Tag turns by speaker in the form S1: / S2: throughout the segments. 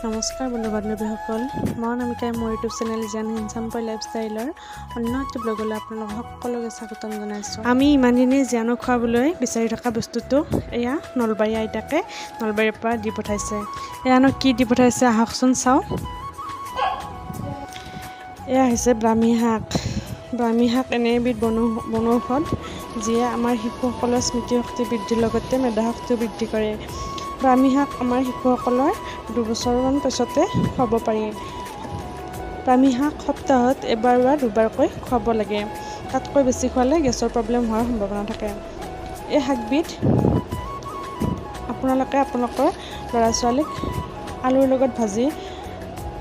S1: নমস্কাৰ বন্ধু বান্ধৱীসকল, মই অনামিকাই মোৰ ইউটিউব চেনেল জিয়ান হেণ্ডচাম বয় লাইফষ্টাইলৰ অন্য এটি ব্লগলৈ আপোনালোক সকলোকে স্বাগতম জনাইছোঁ। আমি ইমান দিনে জিয়ানক খুৱাবলৈ বিচাৰি থকা বস্তুটো এয়া নলবাৰী আইতাকে নলবাৰীৰ পৰা দি পঠাইছে। এয়ানো কি দি পঠাইছে আহকচোন চাওঁ। এয়া হৈছে ব্ৰাহ্মী শাক। ব্ৰাহ্মী শাক এনে এবিধ বনৌষধ যিয়ে আমাৰ শিশুসকলৰ স্মৃতিশক্তি বৃদ্ধিৰ লগতে মেধাশক্তিও বৃদ্ধি কৰে। ব্ৰাহ্মী শাক আমাৰ শিশুসকলৰ 2 বছৰমান পিছতে খুৱাব পাৰি। ব্ৰাহ্মী শাক সপ্তাহত এবাৰ বা দুবাৰকৈ খুৱাব লাগে, তাতকৈ বেছি খুৱালে গেছৰ প্ৰব্লেম হোৱাৰ সম্ভাৱনা থাকে। এই শাকবিধ আপোনালোকে আপোনালোকৰ ল'ৰা ছোৱালীক আলুৰ লগত ভাজি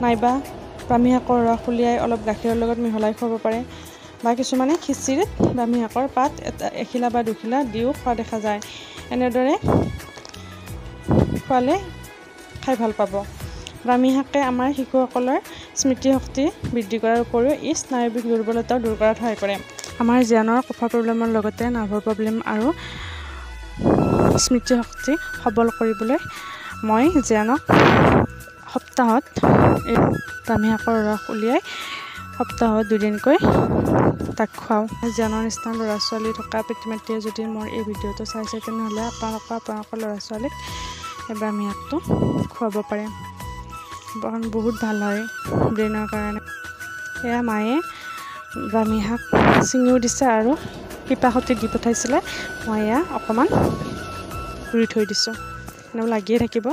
S1: নাইবা ব্ৰাহ্মী শাকৰ ৰস উলিয়াই অলপ গাখীৰৰ লগত মিহলাই খুৱাব পাৰে, বা কিছুমানে খিচিৰিত ব্ৰাহ্মী শাকৰ পাত এটা এখিলা বা দুখিলা দিও খোৱা দেখা যায়। এনেদৰে খোৱালে খাই ভাল পাব। ব্ৰাহ্মী শাকে আমাৰ শিশুসকলৰ স্মৃতিশক্তি বৃদ্ধি কৰাৰ উপৰিও ই স্নায়ুবিক দুৰ্বলতাও দূৰ কৰাত সহায় কৰে। আমাৰ জিয়ানৰ কফৰ প্ৰব্লেমৰ লগতে নাৰ্ভৰ প্ৰব্লেম আৰু স্মৃতিশক্তি সবল কৰিবলৈ মই জিয়ানক সপ্তাহত এই ব্ৰাহ্মী শাকৰ ৰস উলিয়াই সপ্তাহত দুদিনকৈ তাক খুৱাওঁ। জিয়ানৰ নিচিনা ল'ৰা ছোৱালী থকা পিতৃ মাতৃয়ে যদি মোৰ এই ভিডিঅ'টো চাইছে, তেনেহ'লে আপোনালোকৰ ল'ৰা ছোৱালীক এই ব্ৰাহ্মী শাকটো খুৱাব পাৰে, বহুত ভাল হয় ব্ৰেইনৰ কাৰণে। এয়া মায়ে ব্ৰাহ্মী শাক ছিঙিও দিছে আৰু শিপা সতি দি পঠাইছিলে। মই এয়া অকণমান ৰুই থৈ দিছোঁ, এনেও লাগিয়ে থাকিব।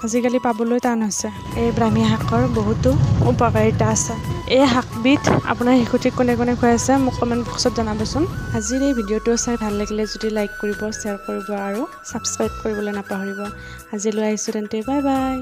S1: আজিকালি পাবলৈ টান হৈছে। এই ব্ৰাহ্মী শাকৰ বহুতো উপকাৰিতা আছে। এই শাকবিধ আপোনাৰ শিশুটিক কোনে কোনে খুৱাইছে মোক কমেণ্ট বক্সত জনাবচোন। আজিৰ এই ভিডিঅ'টো চাই ভাল লাগিলে যদি লাইক কৰিব, শ্বেয়াৰ কৰিব আৰু ছাবস্ক্ৰাইব কৰিবলৈ নাপাহৰিব। আজিলৈ আহিছোঁ তেন্তে, বাই বাই।